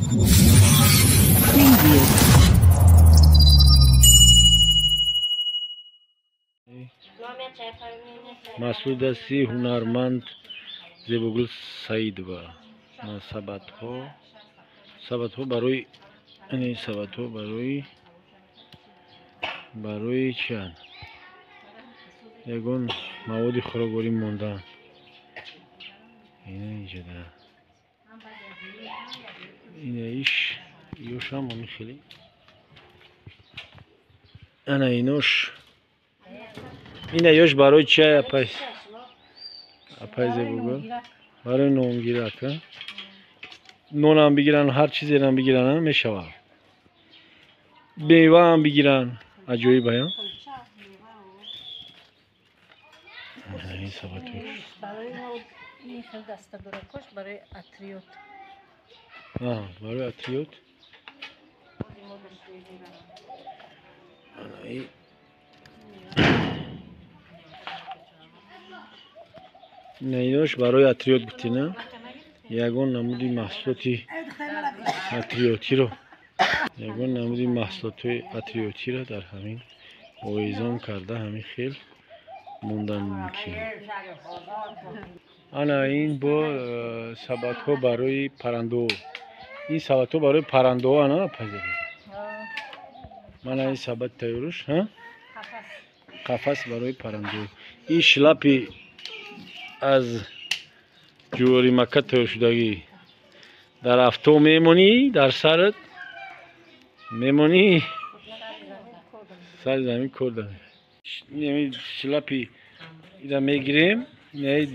Preview. Маҳсули дасти ҳунарманд Зебогул Саидова. Сабатҳо, сабатҳо барои, сабатҳо барои чианд? Ягон маводи хӯрокворӣ мондаанд. Ина инҷода. Ина иш ёшам ами хеле. Ана инош. Ина ёш барои чи апай? Апай Зебогул. Барои нонгирак, а? Нонам бигиранд, ҳар чизерам бигиранд, мешавад. Меваам бигиранд. Аҷоиб ая. Ин сабатош. Барои ин хел дастадоракош барои атриёт. Барои атриёт. Инош барои атриёт гуфтӣ, на? Ягон намуди маҳсулоти атриётиро, ягон намуди маҳсулоти атриётиро дар ҳамин овезон карда ҳамин хел мондан мумкин. Ана ин бо сабатҳо барои паррандаҳо. Ин сабатҳо барои паррандаҳо, ана пазир. Мана ин сабат тайёруш, ҳа? Қафас барои паррандаҳо. Ин шлапи аз ҷувори Макка тайёр шудагӣ. Дар авто мемонӣ, дар сарат мемонӣ, сари замин кор дорӣ. Шлапи ира мегирем,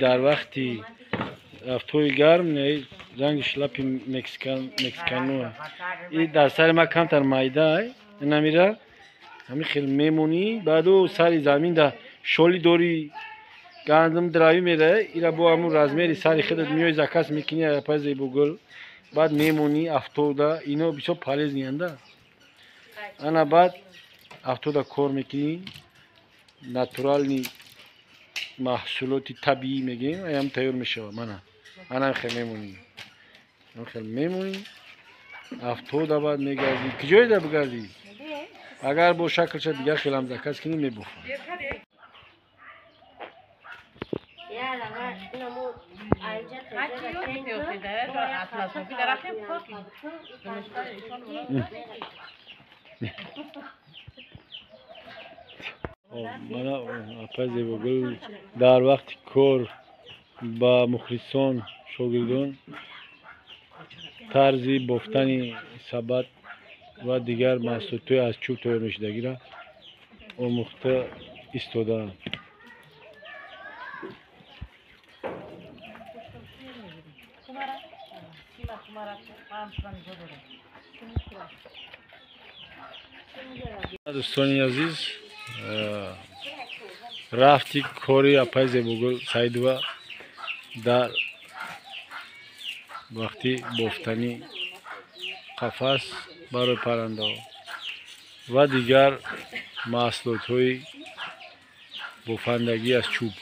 дар вақти автои гарм, ранги шлапи мексикано. И дар сари ма камтар майда, инамира ҳамин хел мемонӣ, баъду сари замин да шоли дорӣ, гандум дравӣ мерае, ира бо ҳамун размери сари худат меои заказ мекунӣ апай Зебогул, баъд мемонӣ автода, ино бисёр полезныянд. Ана баъд автода кор мекунӣ, натуральный маҳсулоти табиӣ мегӯем, аям тайёр мешавад. Мана ана хел мемонӣ, хел мемонӣ, автода баъд мегардӣ, куҷоеда бигардӣ, агар бо шаклша дигар хелам заказ кунӣ мебофад. Мана апай Зебогул дар вақти кор ба мухлисон, шогирдон тарзи бофтани сабат ва дигар маҳсулотҳои аз чӯб тайёр мешудагиро омӯхта истодаанд. Дӯстони азиз, рафти кори апай Зебогул Саидова дар вақти бофтани қафас барои паррандаҳо ва дигар маҳсулотҳои бофандагӣ аз чӯб.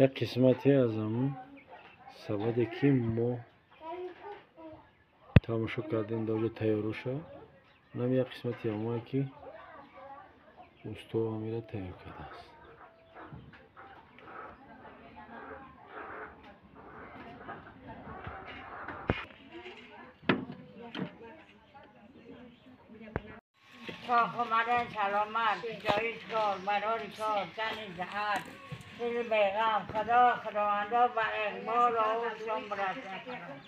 Як қисмате аз ҳамун сабаде ки мо тамошо кардем дар ҷо тайёруша, нам як қисмати ҳамое ки Усто амира тайёр кардааст. омадан саломат, ҷои кор, барори кор, тани саҳат, дили беғам, Худо, Худовандо ба иқбол овузшон бирасонад.